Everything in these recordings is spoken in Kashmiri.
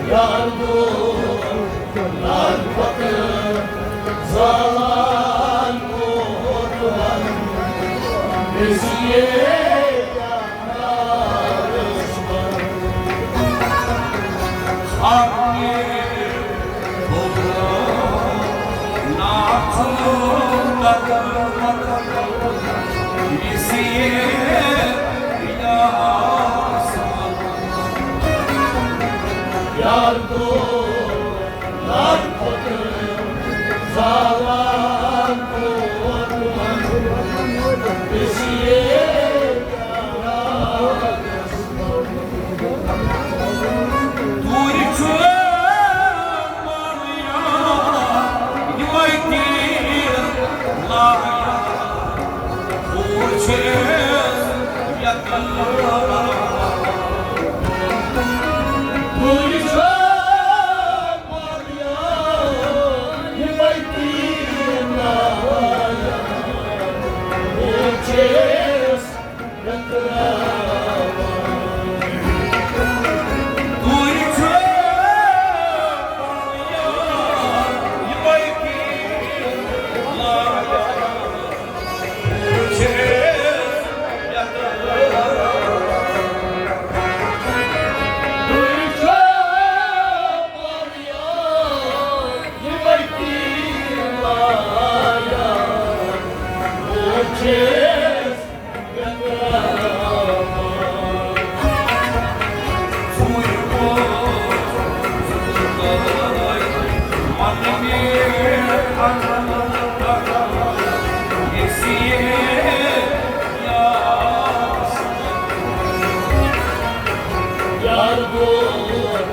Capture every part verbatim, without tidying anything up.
یار دوست، لگ پتہٕ زالان کوتوہن، أسۍ یے یارس منٛز۔ اَکھ یے بولا ناچُن بدل بدل، أسۍ یے یارس منٛز۔ یار دوست، لگ پتہٕ زالان کوتوہن، أسۍ یے دوٗرِ چھُ پانہٕ یار، یِمے تیٖر لایان۔ دوٗر چھِ یَتھ دوٗرِ چھُ پانہٕ یار، یِمے تیٖر لایان۔ دوٗر چھِ یار دوست،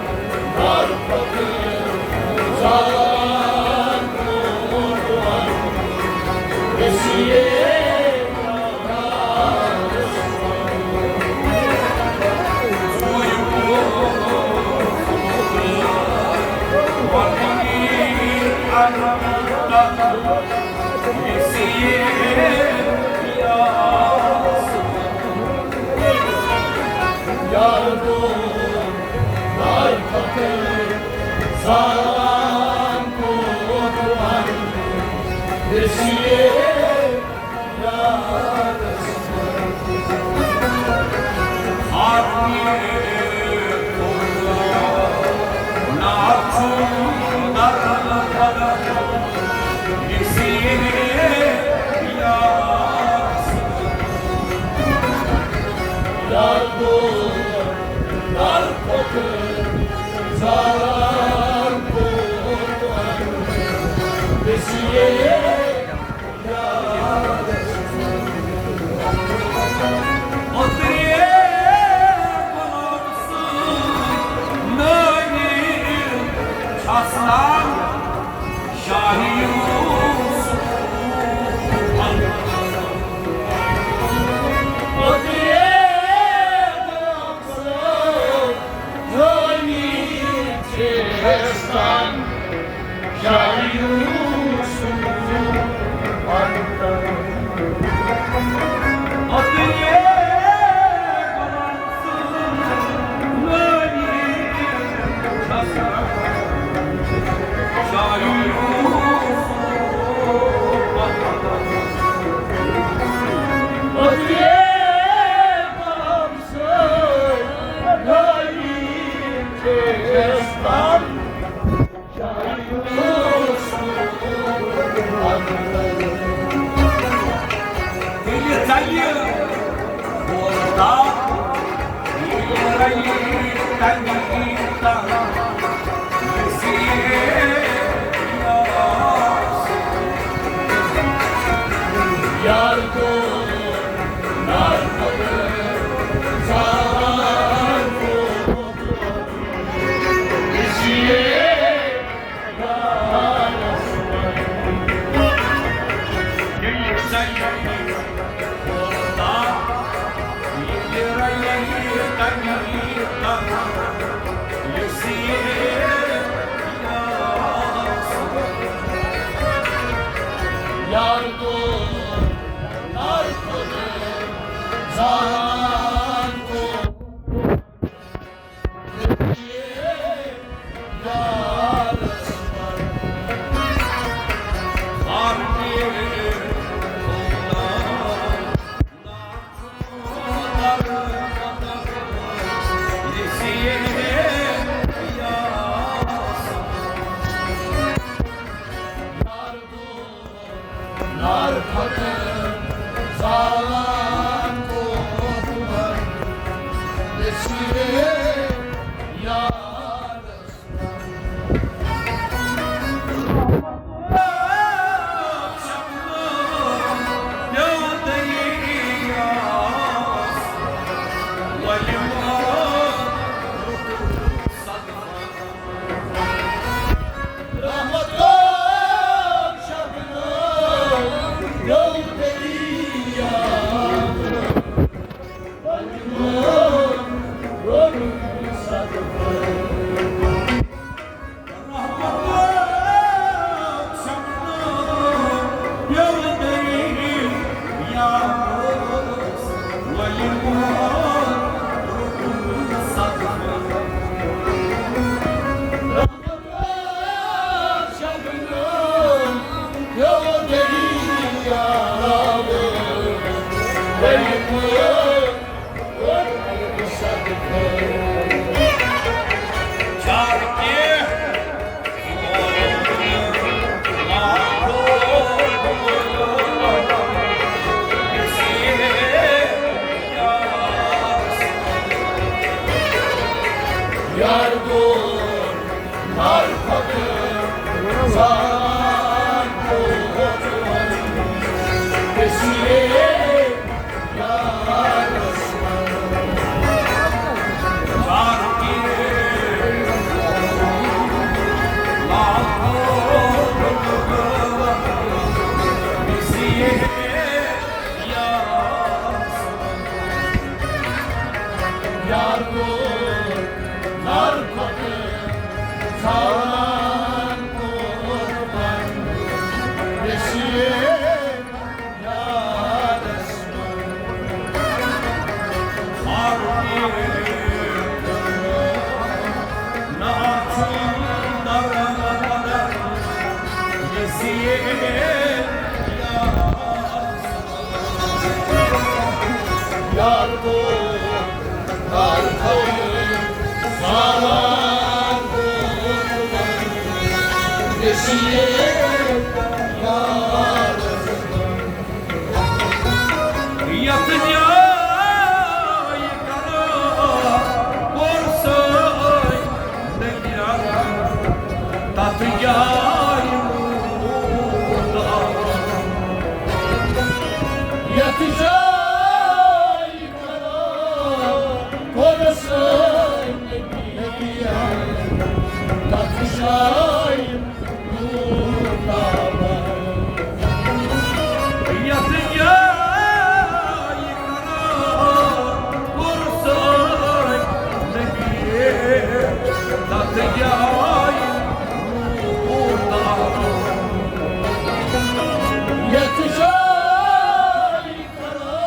یار فقیٖر، زالان کوتوہن، أسۍ یے یار دوست، یار فقیٖر، زالان کوتوہن، أسۍ یے یارس منٛز۔ یار دوست، یار فقیٖر، زالان کوتوہن، أسۍ یے یارس منٛز۔ اوترے غلام سٕنٛز نٲوۍ چھَس ناو شاہ یوسف۔ اوترے غلام سٕنٛز نٲوۍ چھَس ناو شاہ یوسف۔ یتھ جایہِ کرو کوٚر سٲنۍ نگران، تتھ جایہِ موٗد آب۔ یتھ جایہِ کرو کوٚر سٲنۍ نگران، تتھ جایہِ یتھ جایہِ کرو کوٚر سٲنۍ نبی، تتھ جایہِ موٗد آب۔ یتھ جایہِ کرو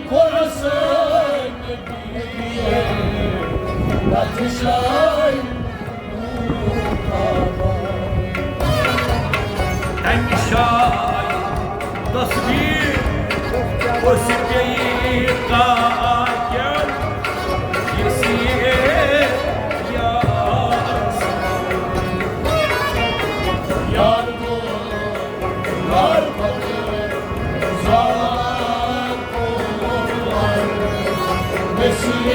کوٚر سٲنۍ نبی، تتھ جایہِ تمہِ جایہِ تصویر اوس بیٚیہِ کانٛہہ یُس یہِ یار یار گوٚو، یار پتہٕ زال گوٚو، مےٚ چھُ یہِ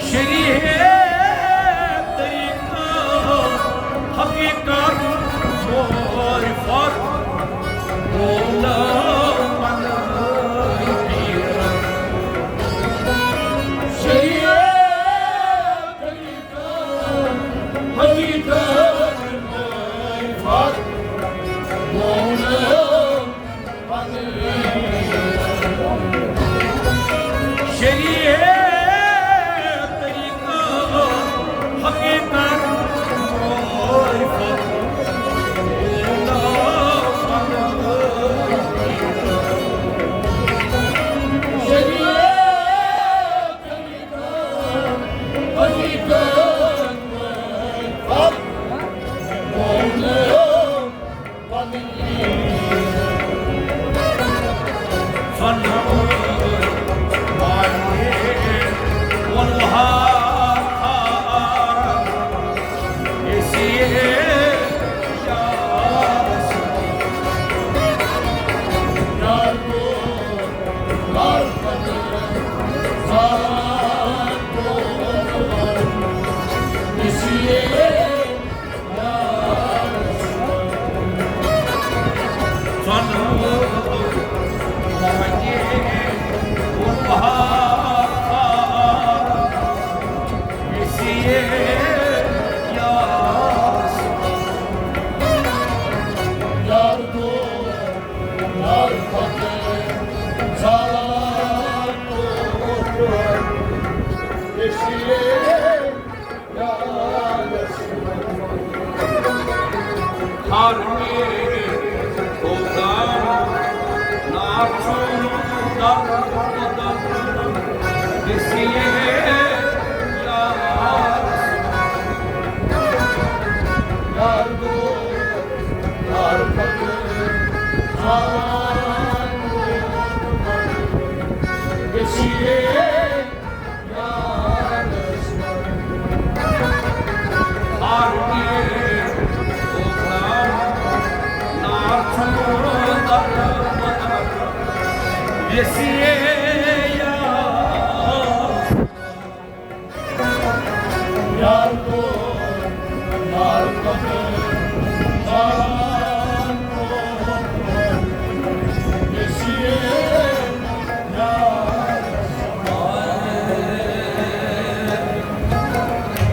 شریعت طریقہ حقیقت معرفت مولا من پیر